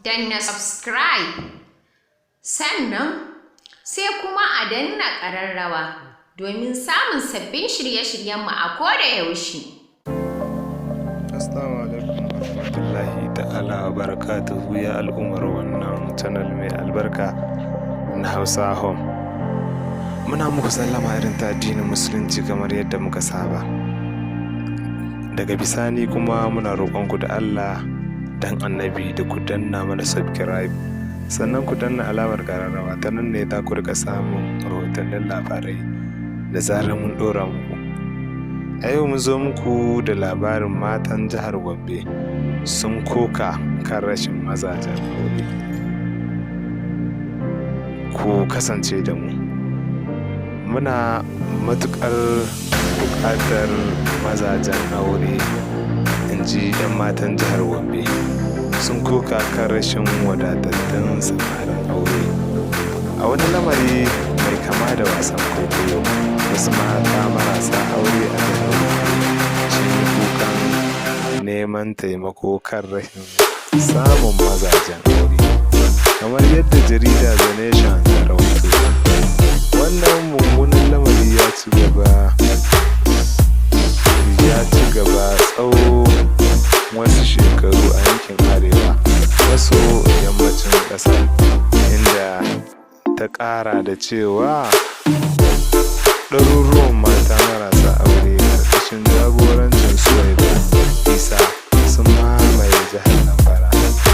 Danna subscribe, sannan sai kuma a danna ƙararrawa domin samun sabbin shirye-shiryenmu a koda yaushe. Assalamu alaikum warahmatullahi ta'ala wa barakatuhu, ya al'ummar wannan channel mai albarka na Hausa Home. Muna muku sallama irin ta addinin Musulunci kamar yadda muka saba. Daga bisani kuma muna roƙonku da Allah dan Annabi da ku danna mana subscribe, sannan ku danna alamar ƙararrawa. Ta nan ne za ku rika samun rahotannin labarai da zarar mun ɗora muku. A yau mun zo muku da labarin matan jihar Gombe sun koka kan rashin mazajen aure. Ku kasance da mu. Muna matuƙar buƙatar mazajen aure, in ji 'yan matan jihar Gombe. Sun koka kan rashin wadatattun samarin aure. A wani lamari mai kama da wasan kwaikwayo, wasu mata marasa aure a jihar Gombe sun yi kukan neman taimako kan rashin samun mazajen aure. Kamar yadda jarida The Nation ta rawaito. Wannan mummunan lamari ya ci gaba tsawon wasu shekaru a yankin arewa maso yammacin ƙasar, inda ta ƙara da cewa ɗaruruwan mata marasa aure ƙarƙashin jagorancin Suwaiba Isa sun mamaye jihar Zamfara.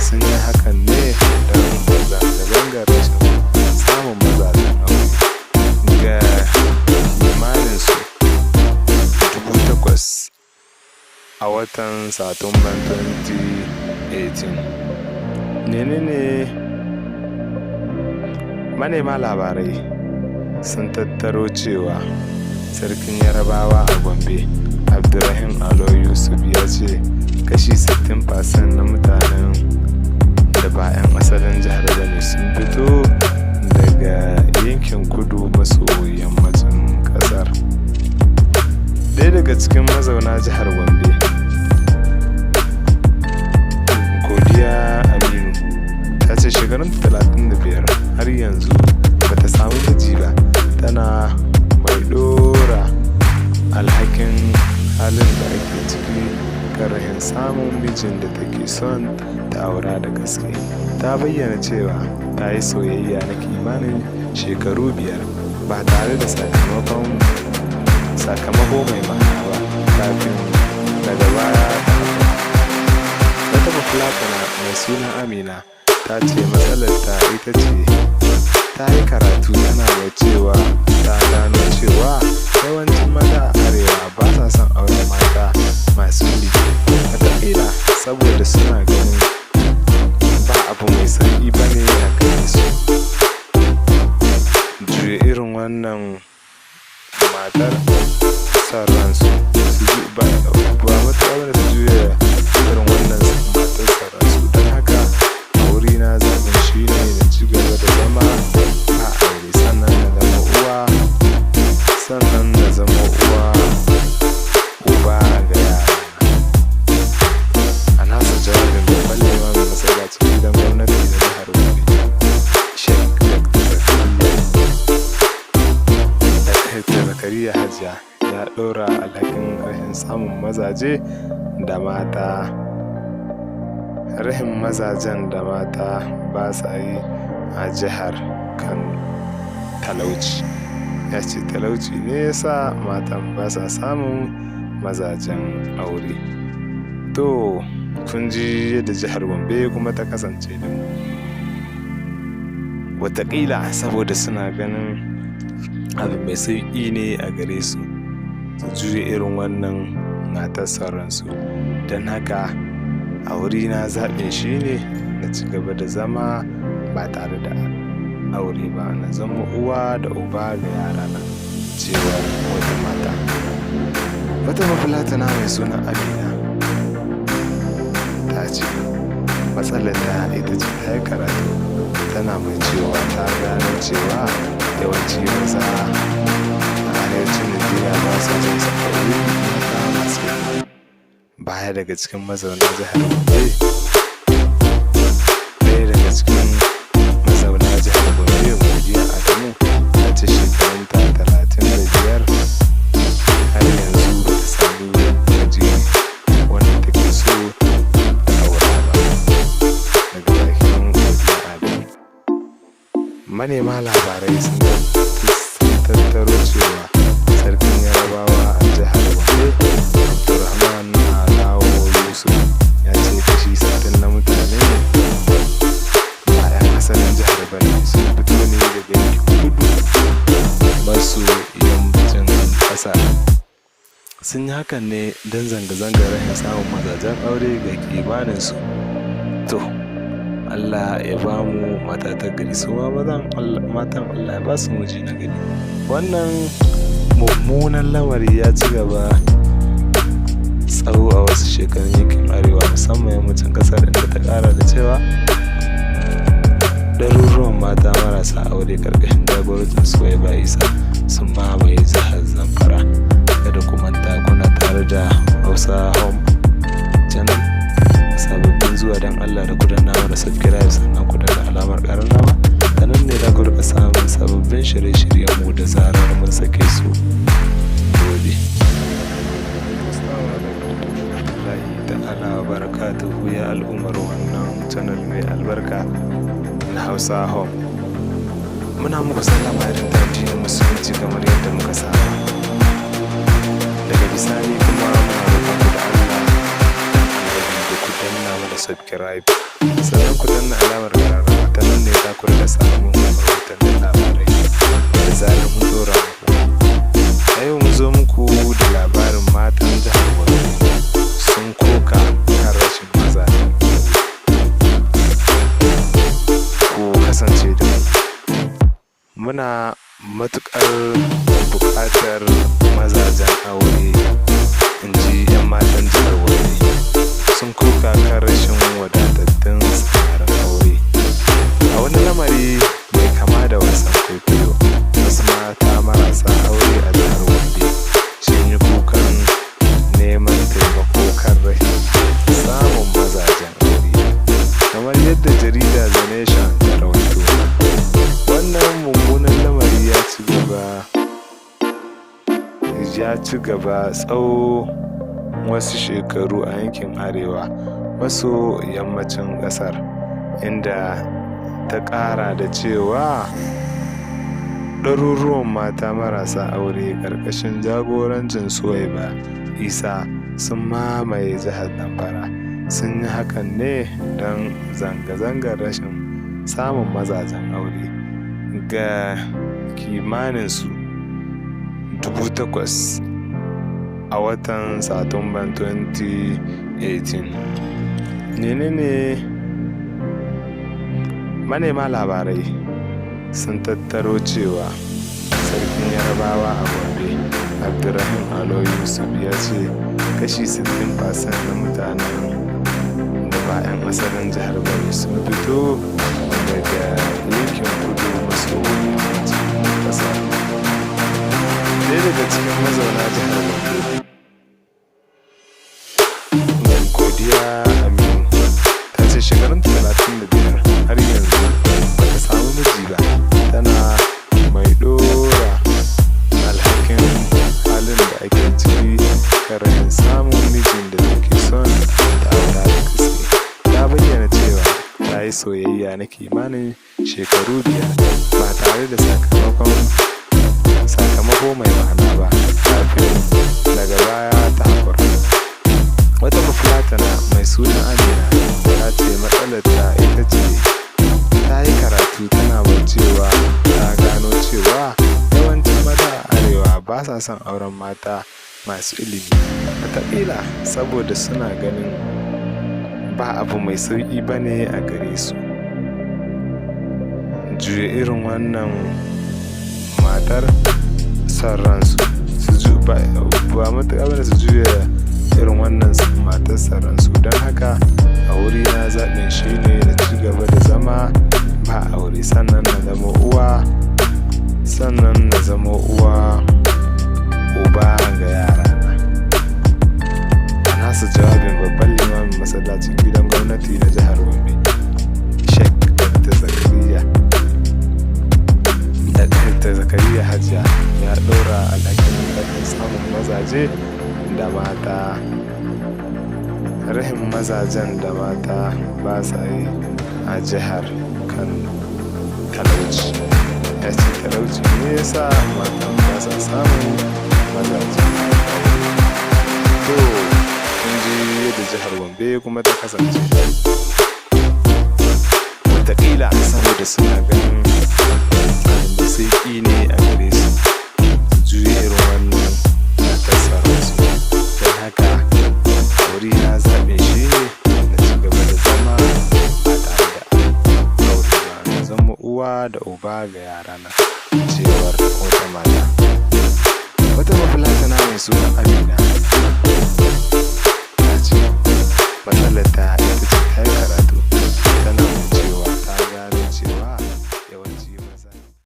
Sun yi hakan ne don zanga-zangar rashin samun mazajen aure ga kimanin su 8,000 a watan Satumban 2018. Menene? Manema labarai sun tattaro cewa Sarkin Yarabawa a Gombe, Abdulrahim Alo Yusuf, ya ce kashi 60% na mutanen da ba 'yan asalin jihar ba ne sun fito daga yankin kudu maso yammacin ƙasar. Ɗaya daga cikin mazauna jihar Gombe, Godiya Aminu, ta ce shekarunta 35, har yanzu ba ta samu miji ba, tana mai ɗora alhakin halin da ake ciki kan rashin samun mijin da take son ta aura da gaske. Ta bayyana cewa ta yi soyayya na kimanin shekaru 5 ba tare da sakamako mai ma'ana ba kafin daga baya ta haƙura. Wata Bafulatana mai suna Amina ta ce matsalarta ita ce ta yi karatu, tana mai cewa ta gano cewa yawancin maza a arewa ba sa son auren mata masu ilimi, wataƙila saboda suna ganin ba abu mai sauƙi ba ne a gare su juya irin wannan matar son ransu. Ba matuƙa bane su juya irin wannan matar son ransu. Don haka a wurina zaɓin shine na ci gaba da zama ba aure, sannan na zama uwa uba ga yarana. A nasa jawabin, babban limamin masallacin gidan gwamnati na jihar Gombe, Sheikh Dr. Zakariya Hajiya, ya ɗora alhakin rashin samun mazaje da mata rashin mazajen da mata ba sa yi a jihar kan talauci. Ya ce talauci ne ya sa matan ba sa samun mazajen aure. To, kun ji yadda jihar Gombe kuma ta kasance da mu. Wataƙila saboda suna ganin abu mai sauƙi ne a gare su su juya irin wannan matar son ransu. Don haka a wurina zaɓin shi ne na ci gaba da zama ba tare da aure ba, na zama uwa da uba ga yarana, cewar wata mata. Wata Bafulatana mai suna Amina ta ce matsalar ta ita ce ta yi karatu, tana mai cewa ta gano cewa yawanci maza a arewacin Najeriya ba sa son su auri mata masu ilimi. Baya daga cikin mazauna jihar Gombe, ɗaya Manema labarai sun tattaro cewa Sarkin Yarabawa a jihar Gombe, Abdulrahman Alao Yusuf, ya ce kashi 60 na mutane ba 'yan asalin jihar ba ne, sun fito ne daga yankin kudu maso yammacin ƙasar. Sun yi hakan ne don zanga-zangar rashin samun mazajen aure ga kimaninsu. To, Allah ya ba mu mata ta gari, su ma mazan, matan Allah ya ba su miji na gari. Wannan mummunan lamari ya ci gaba tsawo a wasu shekarun yankin arewa, musamman yammacin ƙasar, inda ta ƙara da cewa ɗaruruwan mata marasa aure ƙarƙashin jagorancin Suwaiba Isa sun mamaye jihar Zamfara. Kada ku manta, kuna tare da Hausa Home Channel. Sababbin zuwa, don Allah da ku danna mana subscribe, sannan ku danna alamar ƙararrawa. Ta nan ne za ku riƙa samun sababbin shirye-shiryenmu da zarar mun sake su. Gode. Assalamu alaikum warahmatullahi ta'ala wa barakatuhu, ya al'ummar wannan channel mai albarka na Hausa Home. Muna muku sallama irin ta addinin Musulunci kamar yadda muka saba. Daga bisani kuma muna roƙon ku da Allah da ku danna mana subscribe, sannan ku danna alamar ƙararrawa. Ta nan ne za ku riƙa samun rahotannin labarai da zarar mun ɗora muku. A yau mun zo muku da labarin matan jihar Gombe sun koka kan rashin mazajen aure. Ku kasance da mu. Muna matuƙar buƙatar mazajen aure, in ji 'yan matan jihar Gombe. Sun koka kan rashin wadatattun samarin aure. A wani lamari mai kama da wasan kwaikwayo, wasu mata marasa aure a jihar Gombe sun yi kukan neman taimako kan rashin samun mazajen aure. Kamar yadda jaridar The Nation ta rawaito. Wannan mummunan lamari ya ci gaba tsawo wasu shekaru a yankin arewa maso yammacin ƙasar, inda ta ƙara da cewa ɗaruruwan mata marasa aure ƙarƙashin jagorancin Suwaiba Isa sun mamaye jihar Zamfara. Sun yi hakan ne don zanga-zangar rashin samun mazajen aure ga kimaninsu 8,000 a watan Satumban 2018. Menene? Manema labarai sun tattaro cewa Sarkin Yarabawa a Gombe, Abdulrahman Alo Yusuf, ya ce kashi 60% na mutanen da ba 'yan asalin jihar ba ne, sun fito daga yankin kudu maso yammacin ƙasar. Ɗaya daga cikin mazauna jihar Gombe, Mai Godiya Aminu, ta ce shekarunta 35, har yanzu ba ta samu miji ba, tana mai ɗora alhakin halin da ake ciki kan rashin samun mijin da take son ta aura da gaske. Ta bayyana cewa ta yi soyayya na kimanin shekaru 5 ba tare da sakamako mai ma'ana ba kafin daga baya ta haƙura. Wata Bafulatana mai suna Amina ta ce matsalarta ita ce ta yi karatu, tana mai cewa ta gano cewa yawancin maza a arewa ba sa son auren mata masu ilimi, wataƙila saboda suna ganin ba abu mai sauƙi ba ne a gare su juya irin wannan matar son ransu. Ba matuƙa bane su juya irin wannan matar son ransu. Don haka a wurina zaɓin shine na ci gaba da zama ba aure, sannan na zama uwa uba ga yarana. A nasa jawabin, babban limamin masallacin gidan gwamnati na jihar Gombe, Sheikh Dr. Zakariya Hajiya, ya ɗora alhakin rashin samun mazaje da mata rahin mazajen da mata ba sa yi a jihar kan Talauci. Ya ce talauci ne ya sa matan ba sa samun mazajen aure. To, kun ji yadda jihar Gombe kuma ta kasance. Wataƙila saboda suna ganin abin da sauƙi ne a gare su juya irin wannan matar sauransu. Don haka wuri na zaɓin shi ne na ci gaba da zama ba tare da aure ba, na zama uwa da uba ga yarana, cewar wata mata. Wata Bafulatana mai suna Amina ta ce matsalar ta ita